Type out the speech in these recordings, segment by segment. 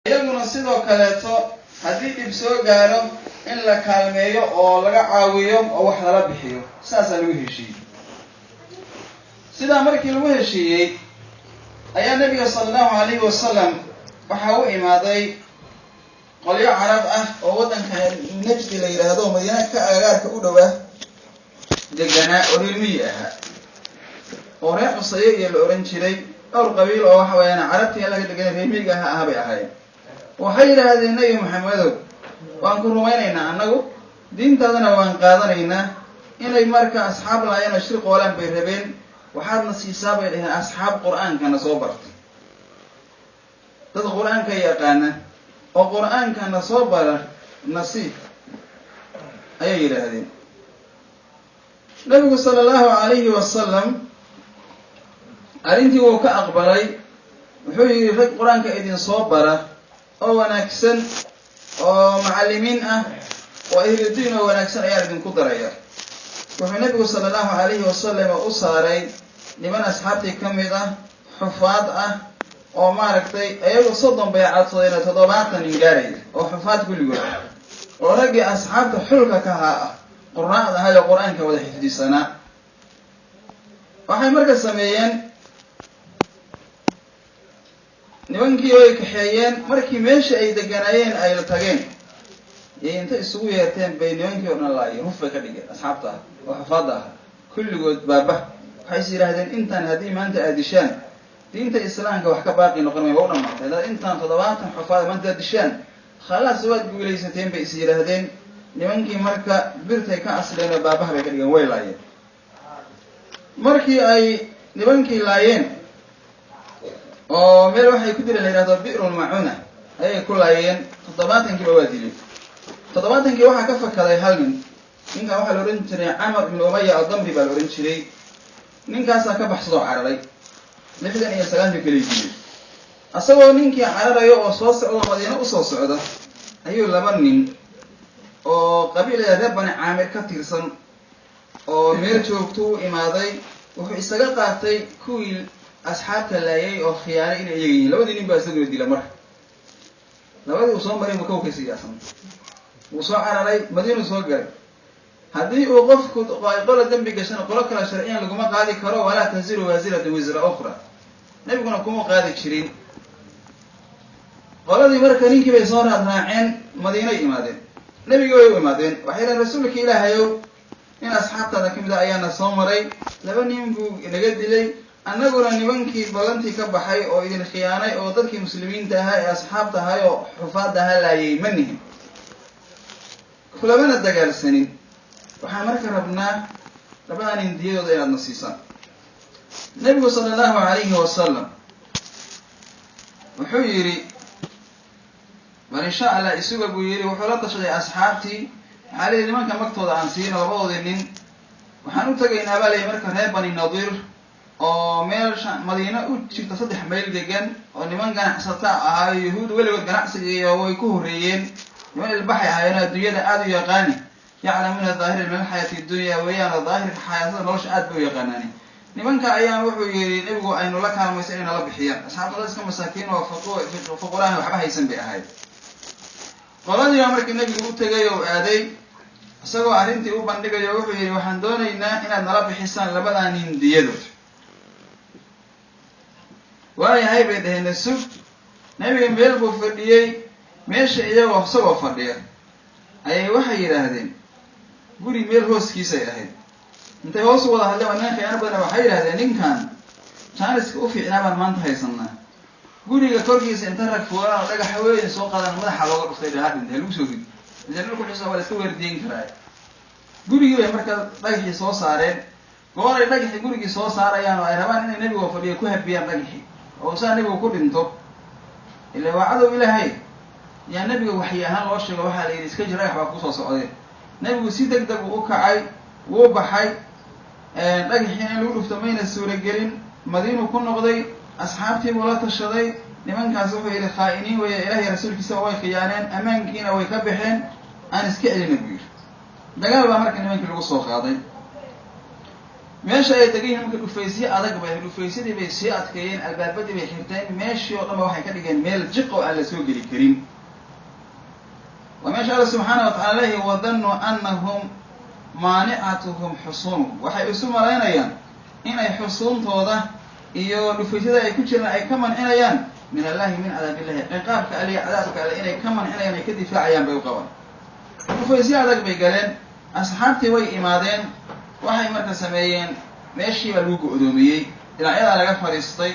Iyaguna sidoo kaleeto haddii dhib soo gaaro in la kaalmeeyo oo laga caawiyo oo wax lala bixiyo. Saasaa lagu heshiiyey. Sidaa markii lagu heshiiyey ayaa Nabiga sala Allahu alayhi wasalam waxaa u imaaday qolyo Carab ah oo waddanka Najdi la yidhaahdo, Madiina ka agagaarka u dhowaa deganaa, oo reer miyi ahaa, oo reer Cusaye iyo la ohan jiray, dhowr qabiil oo waxa weeyaan Carabtii laga deganay reer miyiga aha bay ahaayeen. Waxay yidhaahdeen: "Nebi Maxamedow, waan ku rumaynaynaa, annagu diintaadana waan qaadanaynaa." Inay marka asxaab lahaayeen oo shir qoolaan bay rabeen. "Waxaadna siisaa," bay dhaheen, "asxaab Qur-aankana soo bartay, dad Qur-aanka yaqaana oo Qur-aankana soo bara nasiib," ayay yidhaahdeen. Nabigu sala Allahu calayhi wasalam arrintii wuu ka aqbalay. Wuxuu yidhi: "Rag Qur-aanka idin soo bara oo wanaagsan oo macallimiin ah oo ahludiin oo wanaagsan ayaan idinku daraya." Wuxuu Nabigu sala Allahu calayhi wasalam u saaray niman asxaabtii ka mid ah, xufaad ah, oo maaragtay ayagu 30 bay codsadeen, 70 nin gaaraya oo xufaad kulligood, oo raggii asxaabta xulka ka ahaa ah, quraacda ahay oo Qur-aanka wada xifdisanaa. Waxay marka sameeyeen, nimankii way kaxeeyeen. Markii meesha ay deganaayeen ay la tageen, yay inta isugu yeerteen bay nimankii o dhan laayeen, huf bay ka dhigeen asxaabta ah oo xufaadda ah kulligood baaba. Waxay is yidhaahdeen: "Intaan haddii maanta aad dishaan, diinta Islaamka wax ka baaqi noqon may, waa u dhamaatay. Haddaad intaan 70 xufaad maanta aad dishaan, khalaas, waad guulaysateen," bay is yidhaahdeen. Nimankii marka birtay ka asleen oo baabaha bay ka dhigeen, way laayeen. Markii ay nimankii laayeen oo meel waxay ku dileen la yidhahdo Bi'rulmacuna ayay ku laayeen, 70-kiiba waa dileen. 70-kii waxaa ka fakaday hal nin. Ninkan waxaa la odhan jiray Camar ibnu Umaya Addamri baa la odhan jiray. Ninkaasaa ka baxsadoo cararay, 69-ka kala dilay. Asagoo ninkii cararayo oo soo socdo, Madiino usoo socda, ayuu laba nin oo qabiilada reer Bani Caamir ka tirsan oo meel joogto u imaaday. Wuxuu isaga qaatay kuwii asxaabta laayay oo khiyaanay inay iyaga yihiin. Labadii nin baa isaguna dila. Marka labadii uu soo maray buu kow ka siyaasan. Wuu soo cararay, Madiinuu soo galay. Haddii uu qofku qola dembi gashana, qolo kale sharciyan laguma qaadi karo. Walaa taziru waasiratun wisra ukhra, Nebiguna kuma qaadi jirin. Qoladii marka ninkii bay soo raad raaceen, Madiinay imaadeen, Nebigi way u imaadeen. Waxay dhaheen: "Rasuulka Ilaahayow, nin asxaabtaada ka mid a ayaana soo maray, laba nin buu naga dilay. Annaguna nimankii ballantii ka baxay oo idin khiyaanay oo dadkii muslimiinta ahaa ee asxaabta ahay oo xufaadda ahaa laayay ma nihin, kulamana dagaalsanin. Waxaan marka rabnaa labadaa nin diyadooda inaad na siisaan." Nebigu sala Allahu calayhi wasalam wuxuu yidhi: "Bal insha Allah isuga," buu yidhi. Wuxuu la tashaday asxaabtii. Waxaa leeyihi: "Nimanka magtooda aan siino labadoodii nin. Waxaan u tegaynaa," baa layihi, "marka reer Bani Nadiir oo meel Madiino u jirta 3 mayl degan, oo niman ganacsata ahaayo. Yahuud weligood ganacsiga iyo way ku horreeyeen, niman ilbaxay ahaayeen oo adduunyada aada u yaqaani. Yaclamuuna daahira min alxayaati dunya weeyaan, oo daahirka xayaatada nolosha aad bay u yaqaanaani. Nimanka ayaan," wuxuu yihi Nebigu, "aynu la kaalmaysa inay nala bixiyaan." Asxaabta dad iska masaakiin oo fuquraan waxba haysan bay ahayd. Qoladii baa markii Nebigu u tegay oo aaday, isagoo arrintii u bandhigayo, wuxuu yidhi: "Waxaan doonaynaa inaad nala bixisaan labadaa nin diyadood." "Waayahay," bay dhaheen, "sug." Nebiga meel buu fadhiyey meesha iyagoo isagoo fadhiya ayay waxay yidhaahdeen, guri meel hooskiisay ahayd, intay hoos u wada hadleen, waa niman khiyaano badan, waxay yidhahdeen: "Ninkan jaaniska u fiicnaa baan maanta haysanaa. Guriga korkiisa inta rag fuulaan oo dhagaxa weyn soo qaadaan, madaxa looga dhuftay, dhaha dhintay, lagu soo rid mise dhulku xisa waa la iska waardiyen karaa." Gurigii bay marka dhagaxii soo saareen. Gooray dhagaxii gurigii soo saarayaan oo ay rabaan inay Nebigo fadhiyo ku habiyaan dhagaxii oo saa Nebigu ku dhinto, ila waa cadow Ilaahay, yaa Nebiga waxyi ahaan loo sheego. Waxaa la yidhi: "Iska jir, dhagax baa kusoo socdee." Nebigu si deg deg uu u kacay, wuu baxay. Dhagaxii in lagu dhufto mayna suuragelin. Madiinuu ku noqday, asxaabtii buu la tashaday. Nimankaas, wuxuu yidhi, khaa'iniin weeye, Ilahay rasuulkiisaba way khiyaaneen, ammaankiina way ka baxeen, aan iska celina, buu yidhi. Dagaal baa marka nimankii lagu soo qaaday. Meesha ay degan yihiin marka dhufaysyo adag bay, dhufaysyadii bay sii adkeeyeen, albaabadii bay xirteen, meeshii oo dhan ba waxay ka dhigeen meel jiq oo aan la soo geli karin. Waa meesha Alla subxaana wa tacala leeyahy: "Wadanuu anahum maanicatuhum xusuunuhum." Waxay isu malaynayaan inay xusuuntooda iyo dhufaysyada ay ku jiraan ay ka mancinayaan min Allahi, min cadaab illahi, ciqaabka alle iyo cadaabka alle inay ka mancinayaan, ay ka difaacayaan bay u qabaan. Dhufaysyo adag bay galeen. Asxaabtii way imaadeen. Waxay marka sameeyeen, meeshii baa lagu go-doomiyey, dhinacyadaa laga fadhiistay.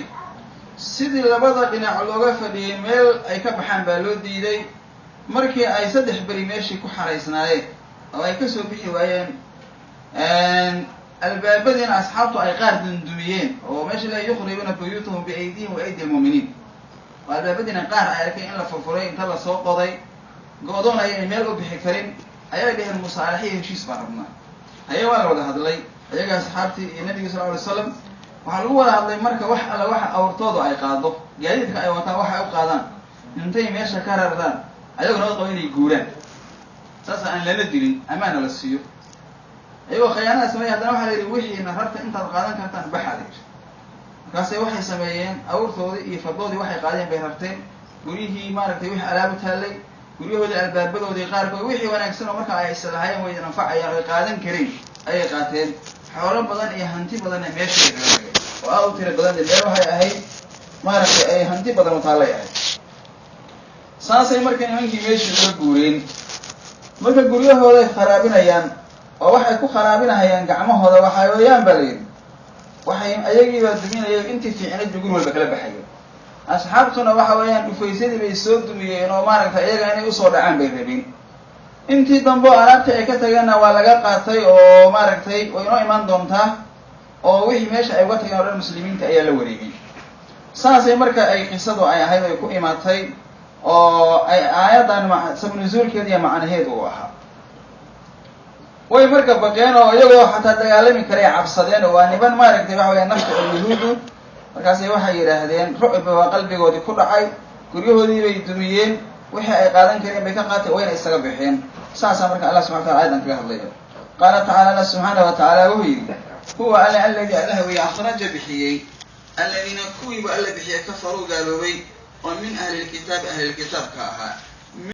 Sidii labada dhinac looga fadhiyey, meel ay ka baxaan baa loo diiday. Markii ay 3 beri meeshii ku xaraysnaayeen oo ay kasoo bixi waayeen, albaabadiina asxaabtu ay qaar dundumiyeen, oo meesha la "yukhribuuna buyuutahum biaydihim wa aydi lmu'miniin", oo albaabadiina qaar ay arkeen in la furfuray, inta lasoo qoday, go-doon ayay meel u bixi karin, ayay dheheen: "Musaalaxiyo heshiis baan rabnaa." Haye, waa la wada hadlay ayaga, asxaabtii iyo nabiga sal ly slam. Waxaa lagu wada hadlay marka wax alla waxa awrtoodu ay qaado, gaadiidka ay wataan, waxay u qaadaan intay meesha ka rardaan, ayagoo nabad qaba inay guuraan, saas aan lala dilin, amaana la siiyo. Ayagoo khayaanada sameeyay, haddana waxaa la yidhi: "Wixiina rarta, intaad qaadan kartaan baxaa," la yidhi. Markaasay waxay sameeyeen, awrtoodii iyo fardoodii waxay qaadeen bay rarteen. Guryihii maaragtay wixii alaabu taallay, guryahoodii albaabadoodii qaarkood, wixii wanaagsan oo marka ay islahaayeen way anfacayaan oo ay qaadan kareen ayay qaateen. Xoolo badan iyo hanti badanna meeshay kaga tagay oo aad u tiro badan. Meel waxay ahayd maaragtay ay hanti badan u taallay ahayd. Saasay marka nimankii meeshii uga guureen. Marka guryahooday kharaabinayaan oo waxay ku kharaabinahayaan gacmahooda. Waxaa weeyaan baa la yidhi, waxay ayagiibaa duminaya, intii fiicnayd bay guri walba kala baxaya. Asxaabtuna waxa weeyaan dhufaysadii bay soo dumiyeen oo maaragtay iyaga inay usoo dhacaan bay rabeen. Intii dambe oo alaabtii ay ka tageenna waa laga qaatay, oo maaragtay way inoo imaan doontaa, oo wixii meesha ay uga tageen o dhan muslimiinta ayaa la wareegay. Saasay marka ay qisadu ay ahayd ay ku imaatay, oo ay aayaddan sabab nusuulkeeda iyo macnaheed uu ahaa. Way marka baqeen oo iyagoo xataa dagaalami karay cabsadeen, oo waa niman maaragtay waxa weya nafta oo yuhuudu. Markaasay waxay yidhaahdeen, rucba waa qalbigoodii ku dhacay, guryahoodii bay dumiyeen, wixii ay qaadan kareen bay ka qaateen, wayna isaga baxeen. Saasaa marka Allah subxana watala ayadan kaga hadlaya. Qaala tacala, Allah subxaana wa tacaala wuxuu yidhi: "Huwa alle alladii, Allah weeye, akhraja bixiyey, aladiina kuwiibu alla bixiyey, kafaruu gaaloobay, oo min ahlilkitaabi, ahlilkitaabka ahaa."